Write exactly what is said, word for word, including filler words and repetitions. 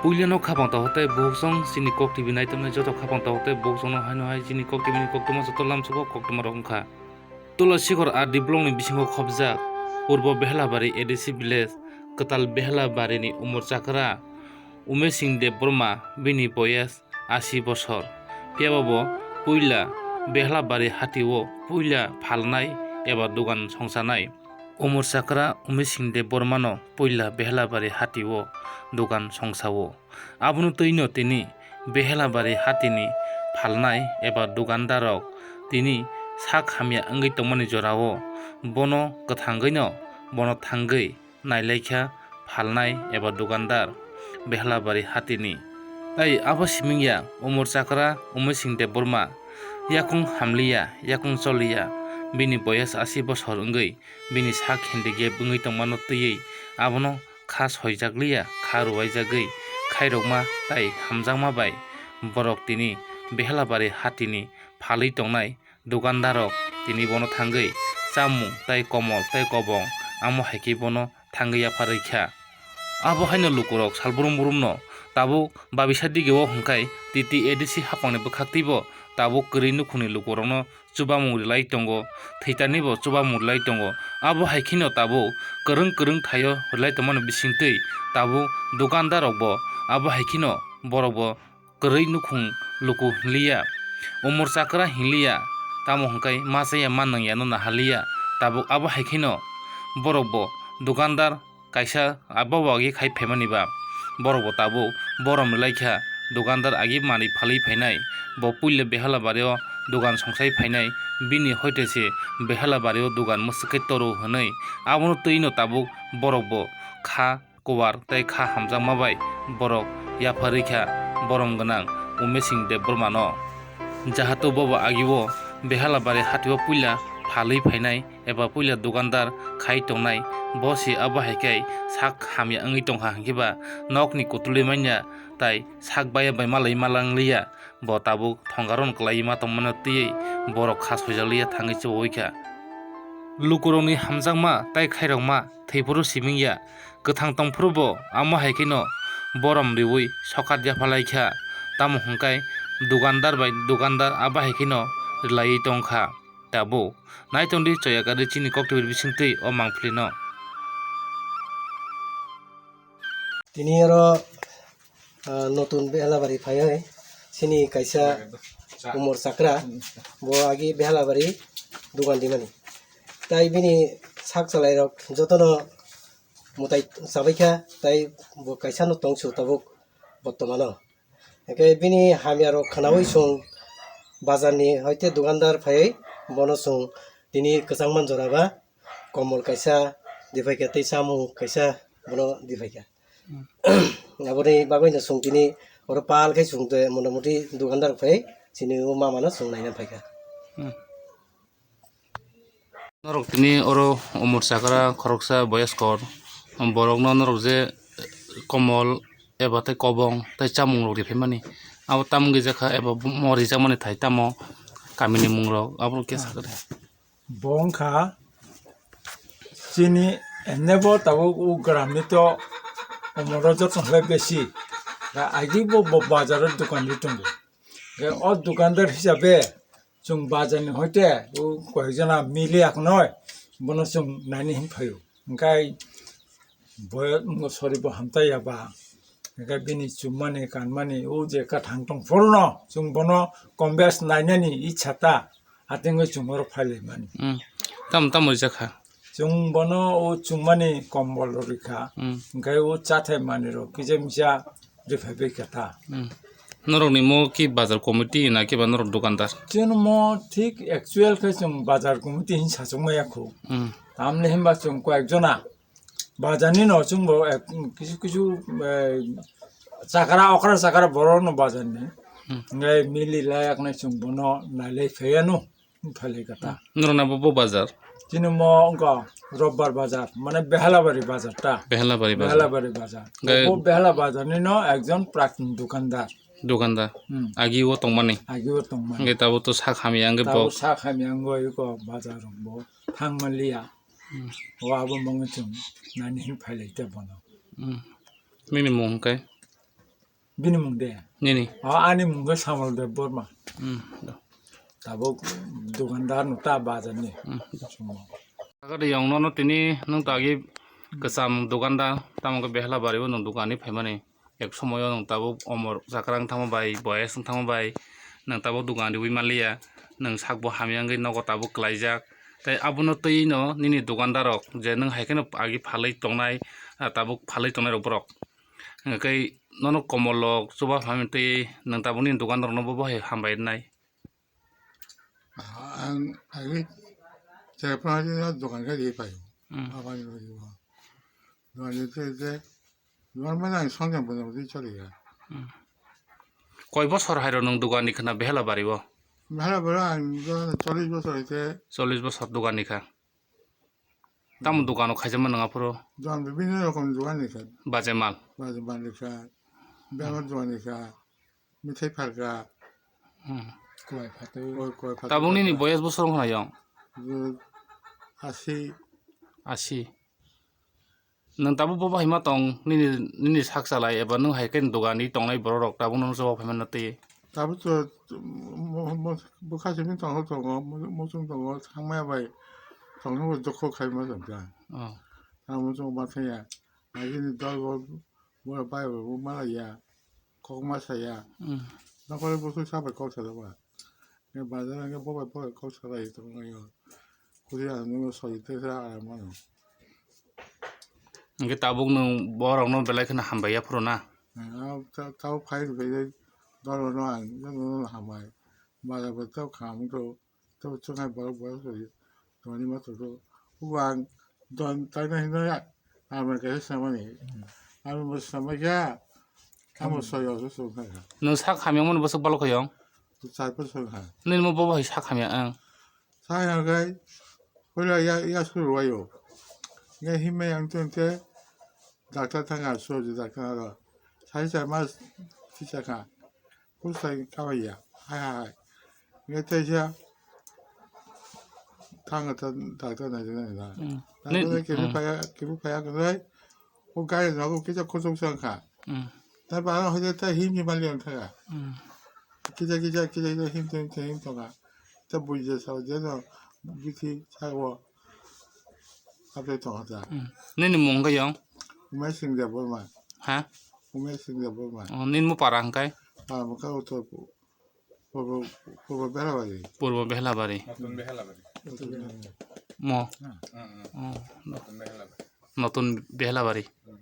Puilano khapang takhuk tei bukhuk song chini kok T V naitomnai joto khapang takhuk tei bukhuk songno haino hai chini kok T V ni koktwma joto lamsogo koktwma rok wngkha. Tulasikhor R D block ni bisingo khopjak Purbo Behelabari A D C village, kwtal Behelabari ni Umor Chakra Umesing Debbarma, bini boyes asi bosor. Phiyaba bo puila Behelabari hati o puila phalnai eba dugan songsanai. Umor Chakra Umesing Debbarmano puila Behelabari hati o dugan songsao. Abono twino tini Behelabari hatini phalnai eba dugandarrok tini sak hamya wngwi tongmani jorao bono kwthangwino bono thangwi nailaikha phalnai eba dukandar Behelabari hatini. Tai abo simingya Umor Chakra Umesing Debbarma yakung hamliya, yakung choliya, bini boyes asi bosor wngwi bini sak handicap wngwi tongmano twiwi abono kha soijakliya, kha ruwaijagwi khairokma tai hamjakma bai borok tini Behelabari hatini phalwi tongnai dukandarrok tini bono thangwi chamung tai komol tai kobong amo hai khe bono thangwi yapharwi kha. Abo haino lukurok sal brum brumno tabuk babisa digeo hwnkhe T T A D C haphangni bwkhaktwibo tabuk kwrwi nukhungni lukurokno chubamung rwlai tongo, thwitarnibo chubamung rwlai tongo. Abo hai kheno tabuk kwrwng kwrwng thaio rwlai tongmani bisingtwi tabuk dukandarrokbo abo hai kheno borokbo kwrwi nukhung luku hinliya, Umor Chakra hinliya, tamo hwnkhe ma chaya ma nwngyano naharliya. Tabuk abo hai kheno borokbo dukandar kaisa abo agi khai phaimani ba, borokbo tabuk borom rwlaikha. Dukandar agi manwi phalwi phainai, bo puila Behelabario dugan songsai phainai, bini hoite se Behelabario dugan mwswk khe toro hwnwi. Abono twino tabuk borokbo kha kuwar tei kha hamjakma bai borok yapharwi kha borom gwnang Umesing Debbarmano. Jahato bobo agio Behelabari hatio puila phalwi phainai eba puila dukandar khai tongnai, bo se abo hai khe sak hamya wngwi tongkha, hinkhe ba nokni kutulwi manya tai sak baya bai malai malangliya. Bo tabuk thongarokno kwlaiwi ma tongmano twiwi borok kha soijakliya thangwi chubaui kha. Lukurokni hamjakma tai khairokma thwiphuru simingya, kwthang tongphurubo amo hai kheno borom riui sokat yaphalai kha. Tamo hwnkhe dukandar bai dukandar abo hai kheno rwlaiwi tong kha. Tabuk naitongdi choya gari chini koktwbir bisingtwi o mangphlino. Tini oro, ah, notun Behelabari phaiwi chini kaisa Umor Chakra, bo agi Behelabari dugan dimani. Tai bini sak chwlairok jotono mwtai chabaikha, tai bo kaisano tongsu tabuk bortomano. Hwnkhe bini hamyarok khwnaui chwng bazarni hoite dukandar phaiwi bono chwng tini kwchangma jora ba komol kaisa diphaikha tei chamung kaisa bono diphaikha. Hmm. Aboni bagwino chwng tini oro pal khe chwng de motamuti dukandar phai chini o mamano chwng naina phaikha. Hmm. Norok tini oro Umor Chakra khoroksa boyes kor, borokno norok je komol eba tei kobong tei chamung rok riphaimani, abo tamo wngwi jakha eba mo rijakmani thai tamo kamini mungrok abo khe sakha de. Bo wngkha chini enebo tabuk o gramni to omoro joto hwlai besi. Agi bo, bo bazaro dokan ri tongo. Hwnkhe o dukandar hisabe chwng bazarni hoite o koyekjona mili akhonoi bono chwng naini hin phaio. Hwnkhe boyo, sorry, bo hamtaiya ba. Hwnkhe bini chummani kanmani o je kwthang tong phuru no chwng bono kombes nainani ichha ta, atengwi chwng oro phailaimani. Hmm. Tamo tamo rijak kha? Chwng bono o chumani kombol rw rikha, hmm, hwnkhe o chathai manwi rok kisa misa rwphaibai kha ta. Hmm. Norokni mo ki bazar committee na kiba norok dukandar? Chwng mo thik actual khe chwng bazar committee hin sachukmaya khu. Hmm. Tamni hinba chwng koyek jona bazarni no chwngbo ek, kisu kisu, eh, chakra okra chakra borok no bazarni. Hmm. Hwnkhe mili layak nai chwng bono nailai phaiya no. Phalai kha ta. Norok na bo, bo bazar? Chini mo wngkha Robbar bazar, mane Behalabari bazar ta. Behalabari bazar. Behalabari bazar. Gai- Bo Behala bazar ni no ekjon praktini dukandar. Dukandar. Hmm. Agi o tongmani. Agi o tongmani. Hingke tabuk to sak hamya hingke tabuk bo. Sak hamya wngwi ko bazar bo thang manliya. Hmm. O abo mangwi chwng nani hin phailai te bono. Hmm. Nini mung hingke? Bini mung de? Nini? O, ani mung khe Samol Debbarma. Hmm, do. Tabuk dukandar no ta bazar ni. Hmm, do. Sumo. Agade yong nono tini nung tagi kwcham dukandar, tamo khe behla bari o nung dukan ni phaimani. Ek somoyo nung tabuk omor chakrang thangma bai, boyes wng thangma bai, nung tabuk dukan riwi manliya, nung sakbo hamya wngwi nogo tabuk klaijak. Tei abono twi no nini dukandar rok je nung hai kheno agi phalwi tongnai, ah, tabuk phalwi tongnai rok borok. Hwnkhe nono komol rok chuba phaimani twi nung tabuk nini dukandar rokno bo bo hai hambai rwnai. Ang agi chepra dokan khe ri phaio. Hmm. Abani bagwi bo. Dokan ri tei tei dokan mane ang songya bono ri chali ya. Hmm. Koi bosor hai rw nung dukan ni khna behela bari o? Behela bari ang dokan chollish bosor hoite. Chollish bosor dukan ni kha. Tamo dukano khaijama nang aphuru? Dokan bibhinno rokom dokan ni kha. Baje mal? Baje mal ni kha. Bema dokan ni kha. Mithai phalka. Hmm. Koi phatwi. Koi, koi phatwi. Tabuk nini boyes bosor wng khna yong? Asi. Asi. Nung tabuk bo bahai ma tong nini, nini sak chalai eba nung hai khe dukani tongnai borok rok tabuk nung jawab hai mano twi. Tabuk to mo-, mo-, bwkha simi tongo, tongo, mo-, muchung tongo, thangmaya bai tongno bo dukhu khai ma tong kha. Oh. Tamo chwng ma thangya. Agini dol bo, bo bai bo, bo malaya. Kok ma saya. Hmm. Nokole bo sui sabai kok sa ba. Nge bazar nge bobai bobai kok salai tonglaio. Kuri ang nungno soi tesa aram mano. Hwnkhe tabuk nwng borokno belai kheno hambai ya phuru na? Ang tau phai rwbaide dolo no ang jotono hambai. Bazar bo tau khamung tau, tau chwng hai borok borok soi tongni ma tongtho. Hubo ang don taina hinwi ang kaisa samani. Ang bo samai kha. Amo soi o song kha. Nwng sak hamya mani bwswk balok kha yong? Char bosor kha. Nini mo bobo hai sak hamya ang. Sa ya gai, hoila ya, ya suru wayo. Nge himai ang tun te, doctor thanga, surgery doctor aro. Sai sai mas, si sa kha. Kusai kawai ya, hai hai hai. Nge te sa, thanga ta doctor na jina na. Hmm. Doctor Ni-, ke hmm. Paya, ke paya ke rai. O gai na ko kita kusuk sang kha. Hmm. Ta ba ho ta him ni mali ang kha. Hmm. Kisa kisa kisa kisa him tong him tong ka. Ta buji sa je no bithi sa wo. Ape tong ta. Hmm. Nini mung kha yong? Umay Singh Debbarma. Ha? Umay Singh Debbarma. Oh, nini mo para hwnkhe? Para mo ka utor pu-, purbo, purbo Behlabari. Purbo Behlabari. Notun Behlabari. Mo. Hmm, hmm. Oh, no. Notun Behlabari. Notun Behlabari. Hmm.